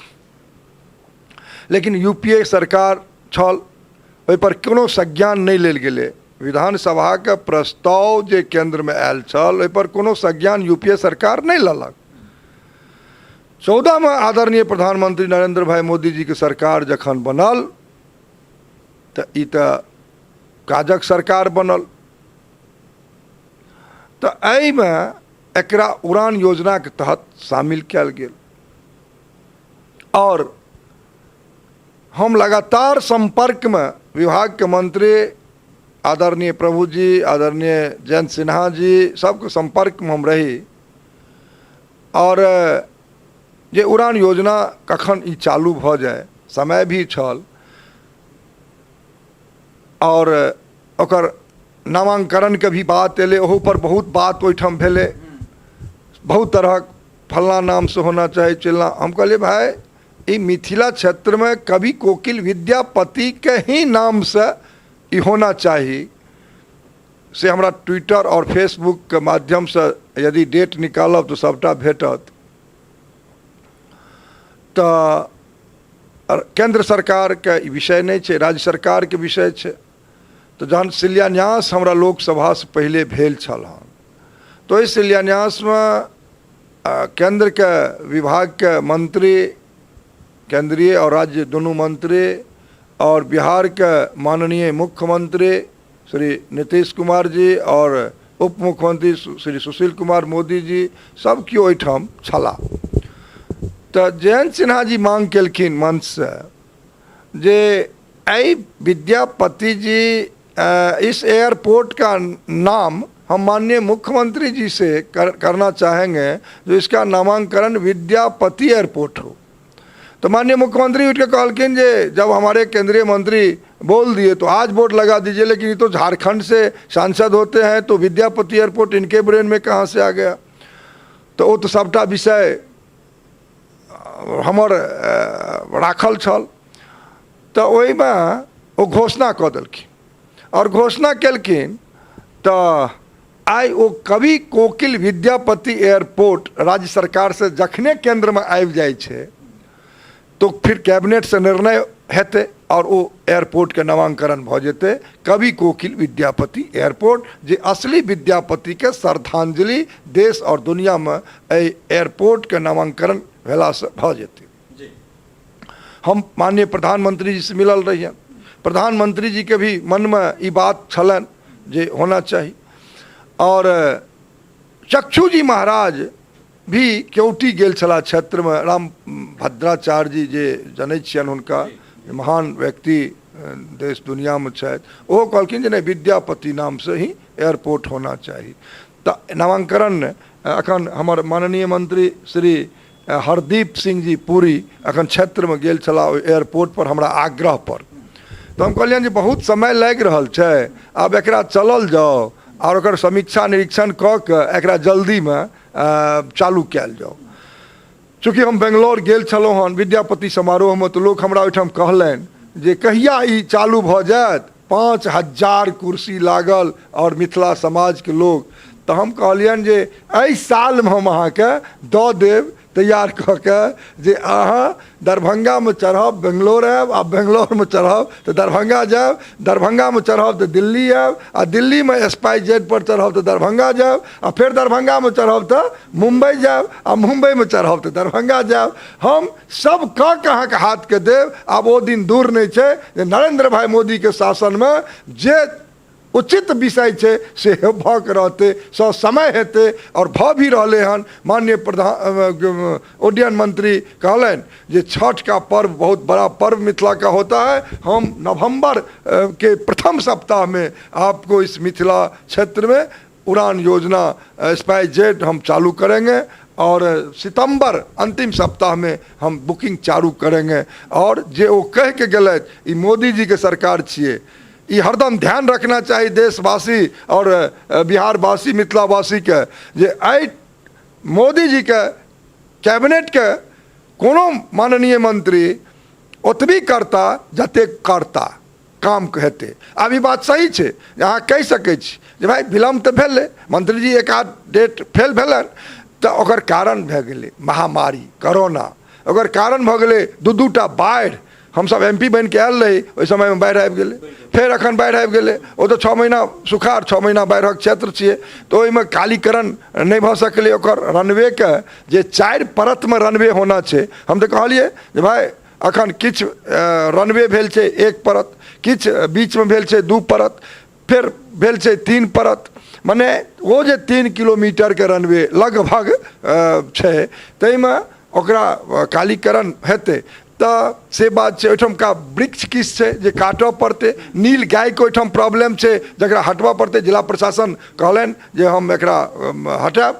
लेकिन यू पी ए सरकार छल, ओहिपर कोनो संज्ञान नहि लेल गेलै। विधानसभाके प्रस्ताव जे केन्द्रमे आयल छल, ओहिपर कोनो संज्ञान यू पी ए सरकार नहि लेलक। 14मे आदरणीय प्रधानमंत्री नरेंद्र भाई मोदी जीके सरकार जखन बनल तऽ ई तऽ काजक सरकार बनल, तऽ एहिमे एकरा उड़ान योजनाके तहत शामिल कयल गेल। आओर हम लगातार सम्पर्कमे विभागके मंत्री आदरणीय प्रभु जी, आदरणीय जयंत सिन्हा जी, सबके सम्पर्कमे हम रही आओर जे उड़ान योजना कखन ई चालू भऽ जाय। समय भी छल आओर ओकर नामाङ्करणके भी बात एलै, ओहूपर बहुत बात ओहिठाम भेलै, बहुत तरहक फल्लाँ नामसँ होना चाही, चिल्लाँ। हम कहलियै, भाय, ई मिथिला क्षेत्रमे कवि कोकिल विद्यापतिके ही नामसँ ई होना चाही। से हमरा ट्विटर आओर फेसबुकके माध्यमसँ यदि डेट निकालब तऽ सभटा भेटत। तऽ केन्द्र सरकारके ई विषय नहि छै, राज्य सरकारके विषय छै। तऽ जहन शिलान्यास हमरा लोकसभासँ पहिले भेल छल हन, तऽ ओहि शिलान्यासमे केन्द्रके विभागके मंत्री, केन्द्रीय आओर राज्य दुनू मंत्री आओर बिहारके माननीय मुख्यमंत्री श्री नीतीश कुमार जी आओर उप मुख्यमंत्री श्री सुशील कुमार मोदी जी, सब केओ ओहिठाम छलाह। तऽ जयंत सिन्हा जी मांग केलखिन मंचसँ जे एहि विद्यापति जी इस एयरपोर्ट का नाम हम माननीय मुख्यमंत्री जी से करना चाहेंगे जो इसका नामांकन विद्यापति एयरपोर्ट हो। तो माननीय मुख्यमंत्री उठ के कहलखिन जे जब हमारे केंद्रीय मंत्री बोल दिए तो आज बोर्ड लगा दीजिए, लेकिन ये तो झारखंड से सांसद होते हैं, तो विद्यापति एयरपोर्ट इनके ब्रेन में कहाँ से आ गया? तो वो तो सबटा विषय हमर राखल छल। तऽ ओहिमे ओ घोषणा कऽ देलखिन आओर घोषणा केलखिन तऽ आइ ओ कवि कोकिल विद्यापति एयरपोर्ट राज्य सरकारसँ जखने केन्द्रमे आबि जाइ छै तऽ फिर कैबिनेटसँ निर्णय हेतै आओर ओ एयरपोर्टके नामाङ्करण भऽ जेतै कवि कोकिल विद्यापति एयरपोर्ट, जे असली विद्यापतिके श्रद्धांजलि देश आओर दुनिआमे एहि एयरपोर्टके नामाङ्करण भेलासँ भऽ जेतै। हम माननीय प्रधानमंत्री जी से मिलल रहियनि, प्रधानमंत्री जी के भी मनमे ई बात छलनि जे होना चाही। आओर चक्षु जी महाराज भी केवटी गेल छलाह क्षेत्रमे, राम भद्राचार्य जी जे जनै छियनि हुनका, महान व्यक्ति देश दुनिआमे छथि, ओहो कहलखिन जे नहि, विद्यापति नामसँ ही एयरपोर्ट होना चाही। तऽ नामाङ्करण एखन हमर माननीय मंत्री श्री हरदीप सिंह जी पुरी एखन क्षेत्रमे गेल छलाह ओहि एयरपोर्ट पर हमरा आग्रह पर। तऽ हम कहलियनि जे बहुत समय लागि रहल छै, आब एकरा चलल जाउ आओर ओकर समीक्षा निरीक्षण कऽ कऽ एकरा जल्दीमे चालू कयल जाउ। चूँकि हम बेंगलौर गेल छलहुँ हन विद्यापति समारोहमे, तऽ लोक हमरा ओहिठाम कहलनि जे कहिया ई चालू भऽ जायत, 5000 कुर्सी लागल आओर मिथिला समाजके लोक। तऽ हम कहलियनि जे एहि सालमे हम अहाँके दऽ देब तैयार कऽ के जे अहाँ दरभंगामे चढ़ब बेंगलोर आयब आ बेंगलोरमे चढ़ब तऽ दरभंगा जायब, दरभंगामे चढ़ब तऽ दिल्ली आयब, आ दिल्लीमे स्पाइस जेट पर चढ़ब तऽ दरभंगा जायब, आ फेर दरभंगामे चढ़ब तऽ मुम्बई जायब, आ मुम्बईमे चढ़ब तऽ दरभंगा जायब। हम सब कऽ के अहाँके हाथके देब। आब ओ दिन दूर नहि छै जे नरेंद्र भाई मोदीके शासनमे जे उचित विषय छै से भऽ के रहतै, ससमय हेतै आओर भऽ भी रहलै हन। माननीय प्रधान उड्डयन मंत्री कहलनि जे छठ का पर्व बहुत बड़ा पर्व मिथिला का होता है, हम नवम्बर के प्रथम सप्ताह में आपको इस मिथिला क्षेत्र में उड़ान योजना स्पाइस जेट हम चालू करेंगे और सितंबर अंतिम सप्ताह में हम बुकिंग चालू करेंगे। और जे ओ कह के गेलथि, ई मोदी जी के सरकार छियै, ई हरदम ध्यान रखना चाही देशवासी और बिहारवासी मिथिलावासी के जे एहि मोदी जी के कैबिनेट के कोनो माननीय मंत्री ओतबी करता जतेक करता काम हेतै। आब ई बात सही छै जे अहाँ कहि सकै छी जे भाइ विलम्ब तऽ भेलै, मंत्री जी एक आध डेट फेल भेलनि तऽ ओकर कारण भए गेलै महामारी कोरोना, ओकर कारण भऽ गेलै दू दू टा बाढ़ि। हमसब एम पी बनिके आयल रही ओहि समयमे बाढ़ि आबि गेलै, फेर एखन बाढ़ि आबि गेलै, ओ तऽ 6 महीना सुखाड़ 6 महीना बाढ़िक क्षेत्र छियै, तऽ ओहिमे कालीकरण नहि भऽ सकलै। ओकर रनवेके जे 4 परतमे रनवे होना छै, हम तऽ कहलियै जे भाइ एखन किछु रनवे भेल छै 1 परत, किछु बीचमे भेल छै 2 परत, फेर भेल छै 3 परत, मने ओ जे 3 किलोमीटरके रनवे लगभग छै ताहिमे ओकरा कालीकरण हेतै। तऽ से बात छै। ओहिठामका वृक्ष किछु छै जे काटऽ पड़तै, नील गायके ओहिठाम प्रॉब्लम छै जकरा हटबऽ पड़तै, जिला प्रशासन कहलनि जे हम एकरा हटायब,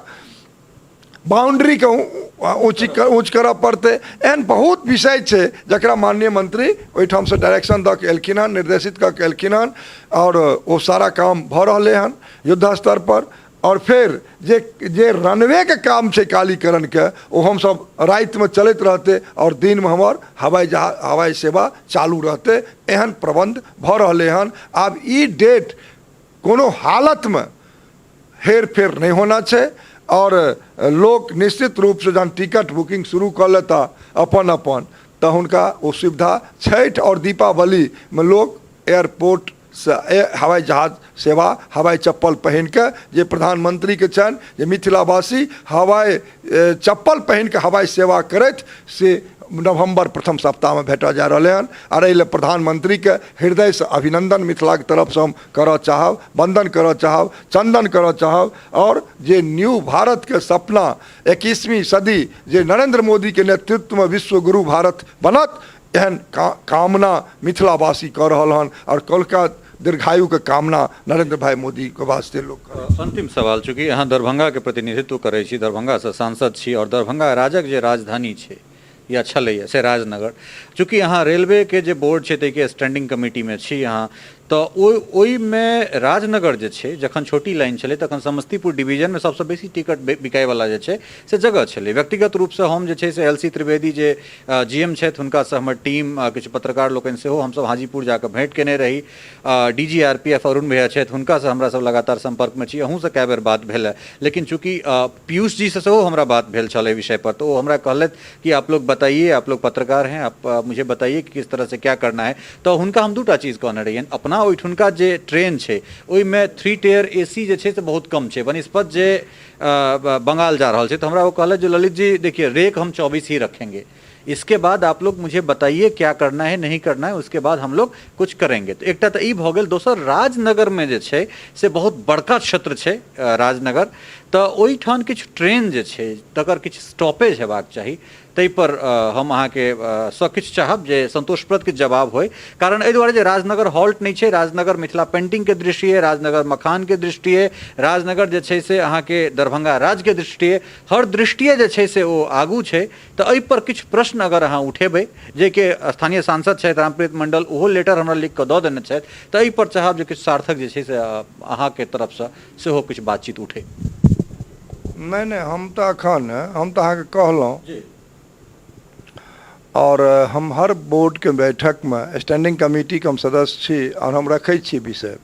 बाउंड्रीके ऊँच करऽ पड़तै। एहन बहुत विषय छै जकरा माननीय मंत्री ओहिठामसँ डायरेक्शन दऽ के एलखिन हन, निर्देशित कऽ के एलखिन हन आओर ओ सारा काम भऽ रहलै हन युद्ध स्तर पर। आओर फेर जे रनवेके काम छै कालीकरणके ओ हमसब रातिमे चलैत रहतै आओर दिनमे हमर हवाई जहाज हवाई सेवा चालू रहतै, एहन प्रबन्ध भऽ रहलै हन। आब ई डेट कोनो हालतमे हेरफेर नहि होना छै आओर लोक निश्चित रूपसँ जहन टिकट बुकिंग शुरू कऽ लेता अपन अपन तऽ हुनका ओ सुविधा छठि आओर दीपावलीमे लोक एयरपोर्टसँ हवाई जहाज सेवा हवाई चप्पल पहिनके जे प्रधानमंत्रीके छनि जे मिथिलावासी हवाई चप्पल पहिनके हवाई सेवा करथि से नवम्बर प्रथम सप्ताहमे भेटऽ जा रहलै हन। आओर एहि लेल प्रधानमंत्रीके हृदयसँ अभिनन्दन मिथिलाके तरफसँ हम करऽ चाहब, वन्दन करऽ चाहब, चन्दन करऽ चाहब। आओर जे न्यू भारतके सपना 21वीं सदी जे नरेंद्र मोदीके नेतृत्वमे विश्वगुरु भारत बनत, एहन कामना मिथिलावासी कऽ रहल हन आओर कौलका दीर्घायुके कामना नरेंद्र भाई मोदीके वास्ते लोक करत। अंतिम सवाल, चूँकि अहाँ दरभंगाके प्रतिनिधित्व करै छी, दरभंगासँ सांसद छी आओर दरभंगा राजक जे राजधानी छै या छलैए से राजनगर, चूँकि अहाँ रेलवेके जे बोर्ड छै ताहिके स्टैंडिंग कमिटीमे छी अहाँ, तऽ ओहिमे राजनगर जे छै जखन छोटी लाइन छलै तखन समस्तीपुर डिवीजनमे सबसँ बेसी टिकट बिकायवला जे छै से जगह छलै। व्यक्तिगत रूपसँ हम जे छै से एल सी त्रिवेदी जे जी एम छथि हुनकासँ हमर टीम किछु पत्रकार लोकनि सेहो हमसब हाजीपुर जाकऽ भेँट केने रही। D G R P F Arun भैया छथि हुनकासँ हमरा सब लगातार सम्पर्कमे छी, अहूँसँ कए बेर बात भेल हँ। लेकिन चूँकि पीयूष जी से सेहो हमरा बात भेल छल एहि विषय पर, तऽ ओ हमरा कहलथि कि आप लोग बताइए, आप लोग पत्रकार हैं, आप मुझे बताइए कि किस तरह से क्या करना है। तऽ हुनका हम दूटा चीज कहने रहियनि, अपना ओहिठुनका जे ट्रेन छै ओहिमे 3 टेयर ए सी जे छै से बहुत कम छै बनिस्पत जे बंगाल जा रहल छै। तऽ हमरा ओ कहलथि जे ललित जी देखिए रेक हम 24 ही रखेंगे, इसके बाद आप लोग मुझे बताइए क्या करना है नहीं करना है, उसके बाद हम लोग कुछ करेंगे। तऽ एकटा तऽ ई भऽ गेल। दोसर राजनगरमे जे छै से बहुत बड़का क्षेत्र छै राजनगर, तऽ ओहिठाम किछु ट्रेन जे छै तकर किछु स्टॉपेज हेबाक चाही, ताहिपर हम अहाँके सँ किछु चाहब जे सन्तोषप्रद किछु जवाब होइ। कारण एहि दुआरे जे राजनगर हॉल्ट नहि छै, राजनगर मिथिला पेंटिंगके दृष्टिए, राजनगर मखानके दृष्टिए, राजनगर जे छै से अहाँके दरभंगा राज्यके दृष्टिए, हर दृष्टिए जे छै से ओ आगू छै। तऽ एहिपर किछु प्रश्न अगर अहाँ उठेबै, जेकि स्थानीय सांसद छथि रामप्रीत मंडल, ओहो लेटर हमरा लिख कऽ दऽ देने छथि, तऽ एहिपर चाहब जे किछु सार्थक जे छै से अहाँके तरफसँ सेहो किछु बातचीत उठै। नहि नहि, हम तऽ एखन हम तऽ अहाँके कहलहुँ आओर हम हर बोर्डके बैठकमे स्टैंडिंग कमिटीके हम सदस्य छी आओर हम रखै छी विषय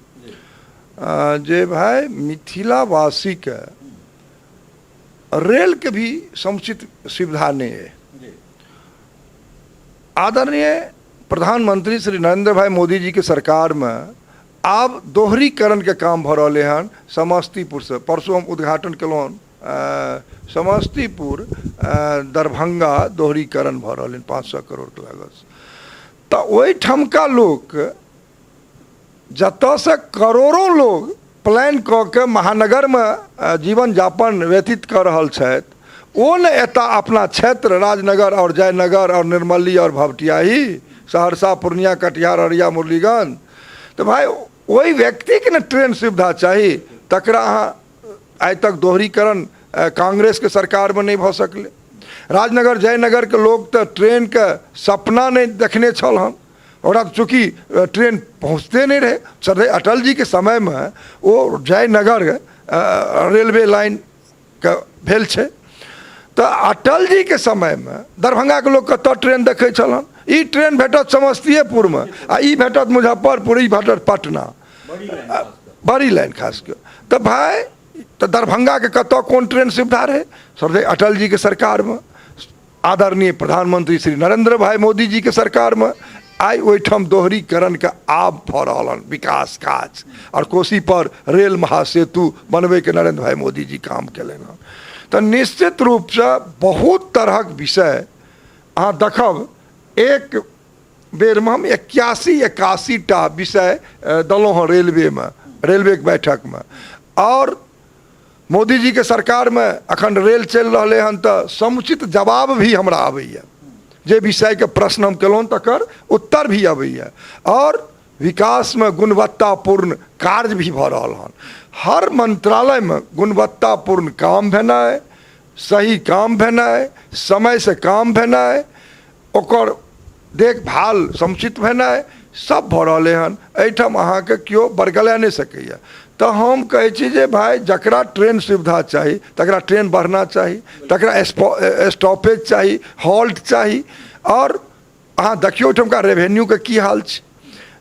जे भाय मिथिलावासीके रेलके भी समुचित सुविधा नहि अइ। आदरणीय प्रधानमंत्री श्री नरेंद्र भाई मोदी जी के सरकारमे आब दोहरीकरणके काम भऽ रहलै हन। समस्तीपुरसँ परसू हम उद्घाटन केलहुँ हन, समस्तीपुर दरभंगा दोहरीकरण भऽ रहलै हन 500 करोड़के लागतसँ। तऽ ओहिठमका लोक जतऽसँ करोड़ो लोग प्लान कऽ के महानगरमे जीवन यापन व्यतीत कऽ रहल छथि, ओ ने एतऽ अपना क्षेत्र राजनगर आओर जयनगर आओर निर्मली आओर भवटियाही, सहरसा, पूर्णिया, कटिहार, अररिया, मुरलीगंज, तऽ भाइ ओहि व्यक्तिके ने ट्रेन सुविधा चाही, तकरा अहाँ आइ तक दोहरीकरण कांग्रेसके सरकारमे नहि भऽ सकलै। राजनगर जयनगरके लोक तऽ ट्रेनके सपना नहि देखने छल हन, ओकरा चूँकि ट्रेन पहुँचते नहि रहै। सर अटल जीके समयमे ओ जयनगर रेलवे लाइनके भेल छै, तऽ अटल जीके समयमे दरभंगाके लोक कतऽ ट्रेन देखै छल हन? ई ट्रेन भेटत समस्तीएपुरमे, आ ई भेटत मुजफ्फरपुर, ई भेटत पटना, बड़ी लाइन खास कऽ। तऽ भाय तऽ दरभंगाके कतऽ कोन ट्रेन सुविधा रहै? सर अटल जीके सरकारमे, आदरणीय प्रधानमंत्री श्री नरेंद्र भाई मोदी जी के सरकारमे आइ ओहिठाम दोहरीकरणके आब भऽ रहल हन विकास काज, आओर कोसी पर रेल महासेतु बनबैके नरेंद्र भाई मोदी जी काम केलनि हन। तऽ निश्चित रूपसँ बहुत तरहक विषय अहाँ देखब, एक बेरमे हम 81 टा विषय देलहुँ हँ रेलवेमे, रेलवेके बैठकमे। आओर मोदीजीके सरकारमे अखन रेल चलि रहलै हन, तऽ समुचित जवाब भी हमरा अबैए, जे विषयके प्रश्न हम केलहुँ तकर उत्तर भी अबैए, आओर विकासमे गुणवत्तापूर्ण कार्य भी भऽ रहल हन। हर मंत्रालयमे गुणवत्तापूर्ण काम भेनाइ, सही काम भेनाइ, समयसँ काम भेनाइ, ओकर देखभाल समुचित भेनाइ सब भऽ रहलै हन। एहिठाम अहाँके केओ बरगला नहि सकैए। तऽ हम कहै छी जे भाय जकरा ट्रेन सुविधा चाही तकरा ट्रेन बढ़ना चाही, तकरा स्टॉपेज चाही, हॉल्ट चाही। आओर अहाँ देखियौ ओहिठमका रेवेन्यूके की हाल छै,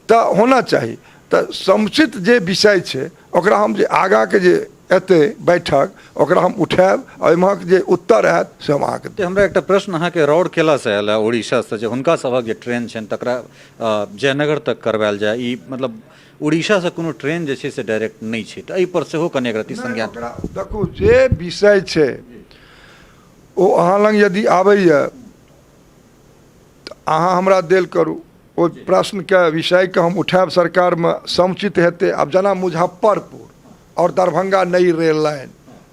तऽ होना चाही। तऽ समुचित जे विषय छै ओकरा हम जे आगाँके जे एतै बैठक ओकरा हम उठायब, आ ओहिमे जे उत्तर आयत से हम अहाँके देब। हमरा एकटा प्रश्न अहाँके रौरकेलासँ आयल है, उड़ीसासँ, जे हुनका सभक जे ट्रेन छनि तकरा जयनगर तक करवायल जाय। ई मतलब उड़ीसासँ कोनो ट्रेन जे छै से डायरेक्ट नहि छै, तऽ एहिपर सेहो कनि एक रत्ती संज्ञान। देखू जे विषय छै ओ अहाँ लग यदि आबैए तऽ अहाँ हमरा देल करू, ओहि प्रश्नके विषयके हम उठायब सरकारमे, समुचित हेतै। आब जेना मुजफ्फरपुर आओर दरभंगा नई रेल लाइन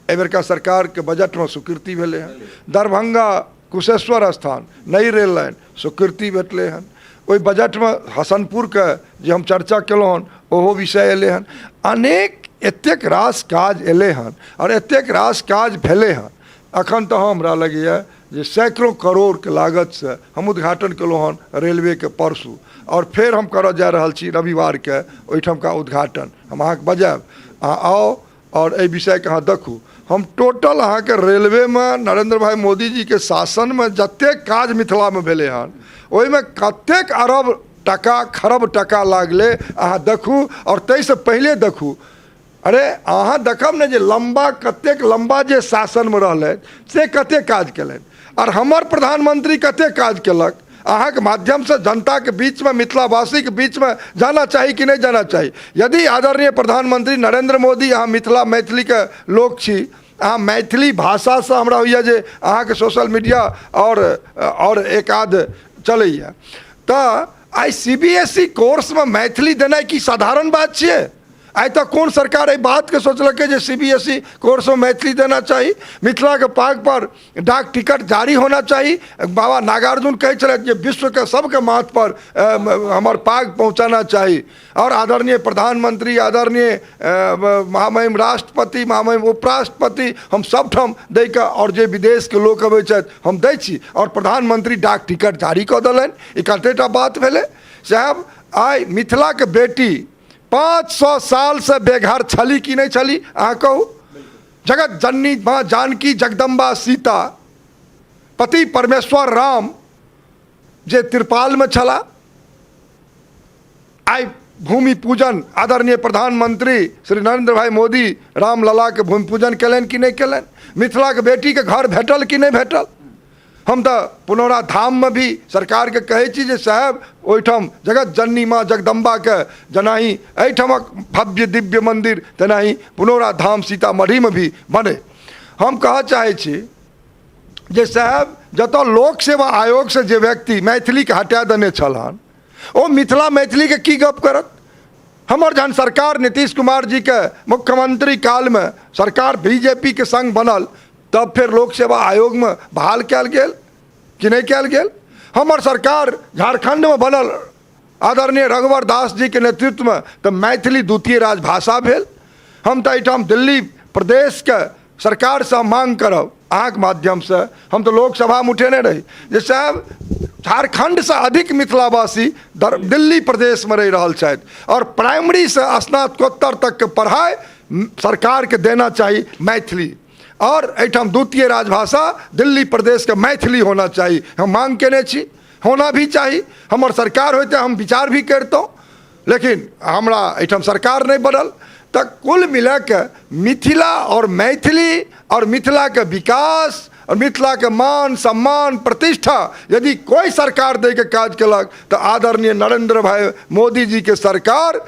एहिबेरका सरकारके बजटमे स्वीकृति भेलै हँ, दरभंगा कुशेश्वर स्थान नई रेल लाइन स्वीकृति भेटलै हन, ओहि बजटमे हसनपुरके जे हम चर्चा केलहुँ हन ओहो विषय एलै हन। अनेक एतेक रास काज एलै हन आओर एतेक रास काज भेलै हन। अखन तऽ हमरा लगैए जे सैकड़ों करोड़के लागतसँ हम उद्घाटन केलहुँ हन रेलवेके परसू, आओर फेर हम करऽ जा रहल छी रविवारके ओहिठामका उद्घाटन। हम अहाँके बजायब, अहाँ आउ आओर एहि विषयके अहाँ देखू। हम टोटल अहाँके रेलवेमे नरेंद्र भाई मोदीजीके शासनमे जतेक काज मिथिलामे भेलै हन ओहिमे कतेक अरब टका खरब टका लागलै अहाँ देखू, आओर ताहिसँ पहिले देखू। अरे अहाँ देखब ने जे लम्बा कतेक लम्बा जे शासनमे रहलथि से कतेक काज केलथि, आओर हमर प्रधानमंत्री कतेक काज केलक। अहाँके माध्यमसँ जनताके बीचमे, मिथिलावासीके बीचमे जाना चाही कि नहि जाना चाही? यदि आदरणीय प्रधानमंत्री नरेंद्र मोदी, अहाँ मिथिला मैथिलीके लोक छी, अहाँ मैथिली भाषासँ हमरा होइए जे अहाँके सोशल मीडिया आओर एक आध चलैए, तऽ आइ CBSE कोर्समे मैथिली देनाइ की साधारण बात छियै? आइ तक कोन सरकार एहि बातके सोचलकै जे CBSE कोर्समे मैथिली देना चाही, मिथिलाके पाग पर डाक टिकट जारी होना चाही? बाबा नागार्जुन कहै छलथि जे विश्वके सबके माथ पर हमर पाग पहुँचाना चाही। आओर आदरणीय प्रधानमंत्री, आदरणीय महामहिम राष्ट्रपति, महामहिम उपराष्ट्रपति, हम सबठाम दैके, आओर जे विदेशके लोक अबै छथि हम दै छी, आओर प्रधानमंत्री डाक टिकट जारी कऽ देलनि। ई कतेटा बात भेलै साहेब? आइ मिथिलाके बेटी 500 सालसँ बेघर छली कि नहि छली? अहाँ कहू। जगत जननी माँ जानकी जगदम्बा सीता, पति परमेश्वर राम जे तिरपालमे छला, आइ भूमि पूजन आदरणीय प्रधानमंत्री श्री नरेंद्र भाई मोदी रामललाके भूमि पूजन कयलनि कि नहि कयलनि? मिथिलाके बेटीके घर भेटल कि नहि भेटल? हम तऽ पुनौरा धाममे भी सरकारके कहै छी जे साहेब, ओहिठाम जगत जननी माँ जगदम्बाके जेनाही एहिठामक भव्य दिव्य मन्दिर, तेनाही पुनौरा धाम सीतामढ़ीमे भी बनै। हम कहऽ चाहै छी जे साहेब, जतऽ लोक सेवा आयोगसँ जे व्यक्ति मैथिलीके हटा देने छल हन, ओ मिथिला मैथिलीके की गप करत? हमर जहन सरकार नीतीश कुमार जीके मुख्यमंत्री कालमे सरकार बीजेपीके संग बनल, तब फेर लोक सेवा आयोगमे बहाल कयल गेल कि नहि कयल गेल? हमर सरकार झारखण्डमे बनल आदरणीय रघुवर दास जीके नेतृत्वमे, तऽ मैथिली द्वितीय राजभाषा भेल। हम तऽ एहिठाम दिल्ली प्रदेशके सरकारसँ मांग करब अहाँके माध्यमसँ, हम तऽ लोकसभामे उठेने रही जे साहेब, झारखण्डसँ अधिक मिथिलावासी दिल्ली प्रदेशमे रहि रहल छथि आओर प्राइमरीसँ स्नातकोत्तर तकके पढ़ाइ सरकारके देना चाही मैथिली, आओर एहिठाम द्वितीय राजभाषा दिल्ली प्रदेशके मैथिली होना चाही। हम मांग केने छी, होना भी चाही। हमर सरकार होइते हम विचार भी करितहुँ, लेकिन हमरा एहिठाम सरकार नहि बनल। तऽ कुल मिलाके मिथिला आओर मैथिली आओर मिथिलाके विकास आओर मिथिलाके मान सम्मान प्रतिष्ठा यदि कोइ सरकार दैके काज केलक, तऽ आदरणीय नरेंद्र भाई मोदी जीके सरकार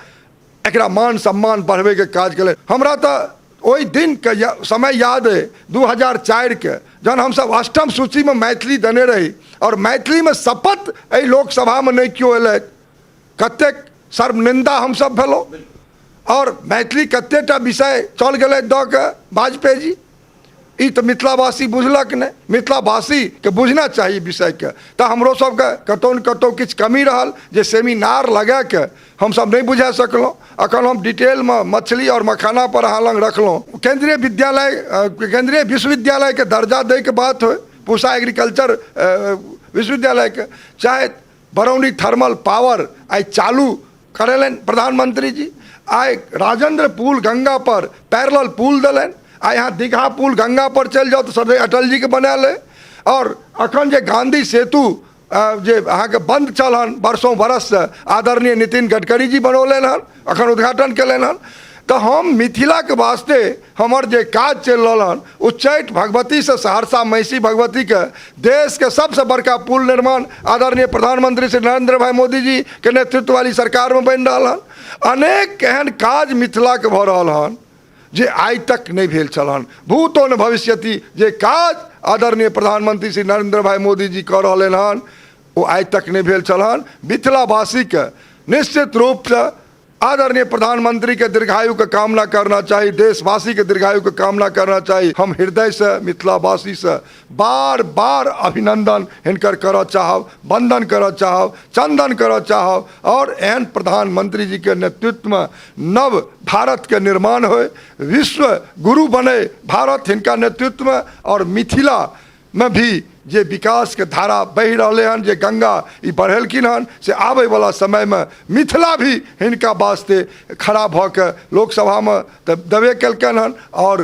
एकरा मान सम्मान बढ़बैके काज केलक। हमरा तऽ ओहि दिनके समय याद अइ, 2004के, जहन हमसभ अष्टम सूचीमे मैथिली देने रही आओर मैथिलीमे शपथ एहि लोकसभामे नहि केओ एलथि। कतेक शर्मनिंदा हमसभ भेलहुँ आओर मैथिली कतेकटा विषय चल गेलै दऽ कऽ वाजपेयी जी। ई तऽ मिथिलावासी बुझलक नहि। मिथिलावासीके बुझना चाही विषयके। तऽ हमरो सबके कतहु ने कतहु किछु कमी रहल जे सेमिनार लगाके हमसब नहि बुझा सकलहुँ। अखन हम डिटेलमे मछली आओर मखाना पर अहाँ लग रखलहुँ। केंद्रीय विद्यालय, केंद्रीय विश्वविद्यालयके दर्जा दैके बात होइ, पूसा एग्रीकल्चर विश्वविद्यालयके, चाहे बरौनी थर्मल पावर आइ चालू करेलनि प्रधानमंत्री जी, आइ राजेंद्र पुल गंगा पर पैरेलल पुल देलनि, आइ यहाँ दीघा पुल गंगा पर चलि जाउ तऽ सदैव अटल जीके बनायल अइ। आओर अखन जे गांधी सेतु जे अहाँके बंद छल हन बरसों बरससँ, आदरणीय नितिन गडकरी जी बनौलनि हन, अखन उद्घाटन केलनि हन। तऽ हम मिथिलाके वास्ते हमर जे काज चलि रहल हन, उच्चैठ भगवतीसँ सहरसा महिषी भगवतीके देशके सबसँ बड़का पुल निर्माण आदरणीय प्रधानमंत्री श्री नरेंद्र भाई मोदी जी के नेतृत्व वाली सरकारमे बनि रहल हन। अनेक एहन काज मिथिलाके भऽ रहल हन जे आइ तक नहि भेल छल हन, भूतो न भविष्यति। जे काज आदरणीय प्रधानमंत्री श्री नरेंद्र भाई मोदी जी कऽ रहल हन, ओ आइ तक नहि भेल छल हन। मिथिलावासीके निश्चित रूपसँ आदरणीय प्रधानमंत्री के दीर्घायु के कामना करना चाही, देशवासी के दीर्घायु के कामना करना चाही। हम हृदय से मिथिलावासी से बार बार अभिनंदन हिनकर करऽ चाहब, वंदन करऽ चाहब, चंदन करऽ चाहब और एहन प्रधानमंत्री जी के नेतृत्व में नव भारत के निर्माण होय, विश्व गुरु बने भारत हिनका नेतृत्व में और मिथिला में भी जे विकासके धारा बहि रहलै हन, जे गंगा ई बढ़ेलखिन हन, से आबैवला समयमे मिथिला भी हिनका वास्ते खड़ा भऽ के लोकसभामे तऽ देबे केलकनि हन आओर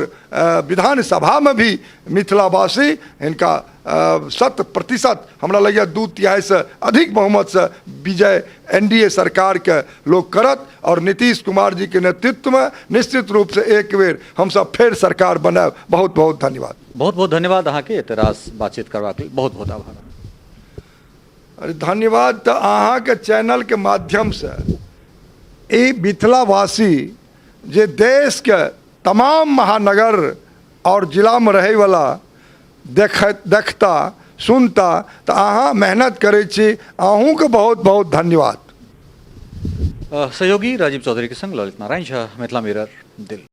विधानसभामे भी मिथिलावासी हिनका 100%, हमरा लगैए 2/3सँ अधिक बहुमतसँ विजय एनडीए सरकारके लोक करत आओर नीतीश कुमार जीके नेतृत्वमे निश्चित रूपसँ एक बेर हमसब फेर सरकार बनायब। बहुत बहुत धन्यवाद। बहुत बहुत धन्यवाद अहाँके एते रास बातचीत करबाक लेल, बहुत बहुत आभार। अरे धन्यवाद तऽ अहाँके चैनलके माध्यमसँ ई मिथिलावासी जे देशके तमाम महानगर आओर जिलामे रहैवला देखता सुनता, तऽ अहाँ मेहनत करै छी, अहूँके बहुत बहुत धन्यवाद। सहयोगी राजीव चौधरी के संग ललित नारायण झा, मिथिला मिरर, दिल्ली।